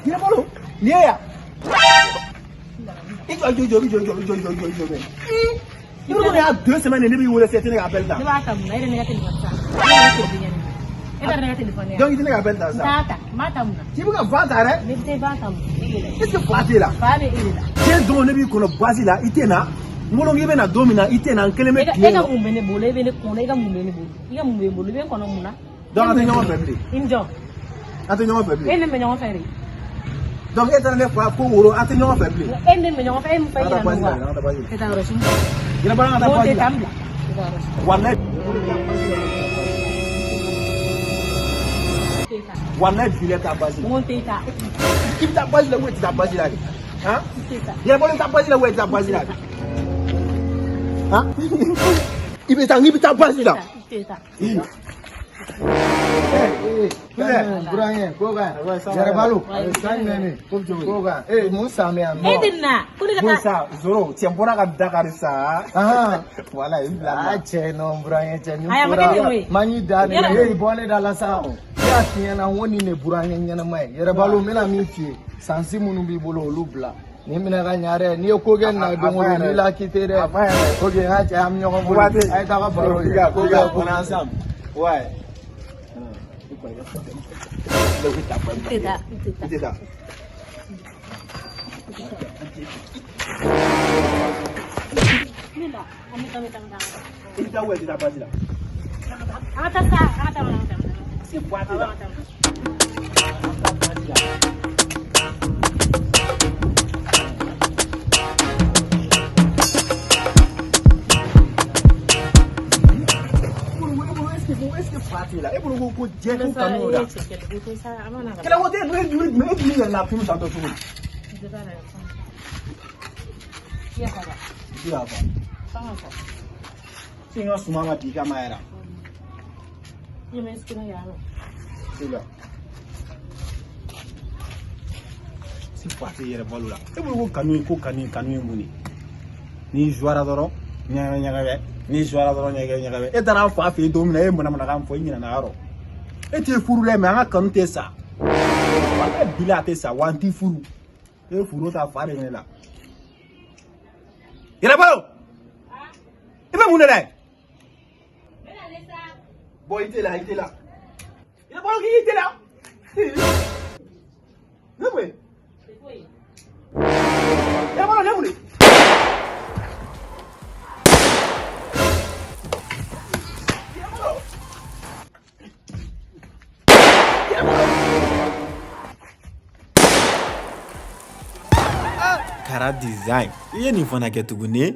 Yɛrɛbolo, nin ye yan. I jɔ, i jɔ, i jɔ, i jɔ, i jɔ, i jɔ, i jɔ, i jɔ. I bɛ ko ne y'a 2 semaines ne b'i wele sisan, i tɛ ne ka appel ta. Ne b'a ta mun na? E yɛrɛ ne ka téléphone ta. E yɛrɛ ne crédit ɲɛ ne. E taara ne ka téléphone Donc i tɛ ne ka appel ta N sisan. t'a ta. N b'a ta mun na? K'i bɛ ka fa ta dɛ. Ne tɛ ba ta mun na? E yɛrɛ. Est ce que fa t'e la? Fa bɛ e de la. Diɲɛ don o ne b'i kɔnɔ basi la, i tɛ na. N bolo k'i bɛ na don min na, i tɛ na, n kelen bɛ E ka tile. e ka mun bɛ ne bolo? E bɛ ne kɔnɔ. E ka mun bɛ ne bolo? I ka mun bɛ n bolo? I bɛ n kɔnɔ mun na? Donc an tɛ ɲɔgɔn fɛ bilen. I ni jɔn? An tɛ ɲɔgɔn fɛ E bilen. ne bɛ ɲɔgɔn fɛ de. Donc e taara ne fa ko woro, an tɛ ɲɔgɔn fɛ bilen. E ne bɛ ɲɔgɔn fɛ. E mun fɛ i An ka taa yɛrɛ basi la, wa? an ka taa basi la. E taa yɔrɔ si. Yɛrɛbolo, an ka taa N ko basi tɛ la. taa n bila. E taa yɔrɔ si. Walayi. Tɛ taa. Walayi bilayi taa basi la. N ko n tɛ taa. I bɛ taa basi la ou i tɛ taa basi la de? Han? N tɛ taa. Yɛrɛbolo, i bɛ taa basi la ou i tɛ taa basi la de? Han? I bɛ taa, i bɛ taa basi la. N tɛ taa. Burankɛ ko ka Yɛrɛbalo san jumɛn bɛ yen ko ka ee mun san bɛ yan E tɛ na. Ko ne ka Bon taa. sa, Zoro, cɛ bɔra ka Dakari sa. Wala, i bila. Aa cɛ nɔ burankɛ cɛ nin Ayi, a ma kɛ ten koyi. man da ne Yɛrɛ- ye bɔ ne da la sa ne y'a f'i ɲɛna n ko nin de burankɛ ɲɛnama ye Yɛrɛbalo n bɛna min f'i ye sansi minnu b'i bolo olu bila nin minɛ ka ɲa dɛ n'i ye ko kɛ nin na don o don n'i la quitté dɛ A ma yɛrɛ. Ok n ka cɛ an bɛ ɲɔgɔn bolo Waati. a ye taa ka baro Ko kɛ ka, ko ka, on est ensemble. Ouais. N tɛ taa. N tɛ taa. I tɛ taa. Ne la. An bɛ taa, an bɛ taa, an bɛ taa. I bɛ taa ou i tɛ taa basi la? An ka taa sa. An ka taa, an ka taa. Se fa t'e la. An ka taa. Basi la. Est-ce que fa t'e la? E bolo ko ko diɲɛ ko kanu y'o la. Kɛlɛ ko tɛ e dun e dun yɛrɛ la tunu tantɔ cogo di? I tɛ k'a fɔ. Se n ka suma ma bi kama yɛrɛ. Se la. Si fa tɛ yɛrɛ balo la. E bolo ko kanu ye ko kanu ye kanu ye mun de ye? N'i jouara dɔrɔn ɲɛgɛbɛ ɲɛgɛbɛ, n'i jouara dɔrɔn ɲɛgɛbɛ ɲɛgɛbɛ. E taara an fa fɛ yen don min na, e ye manamanakan fɔ, i ɲinɛna yɔrɔ. E t'i furu dɛ, mais an ka kanu tɛ sa. Walayi bilayi a tɛ sa, wa an t'i furu. E ye furu ta fa de ɲɛ la. Yɛrɛbalo! I bɛ mun de la yen? Bon, i tɛ la, i tɛ la. Yɛrɛbalo k'i tɛ la. Ne mun ye? Yɛrɛbalo ne mun de? Yɛrɛbalo! Yɛrɛbalo! Kara Design. I ye nin fana kɛ tuguni.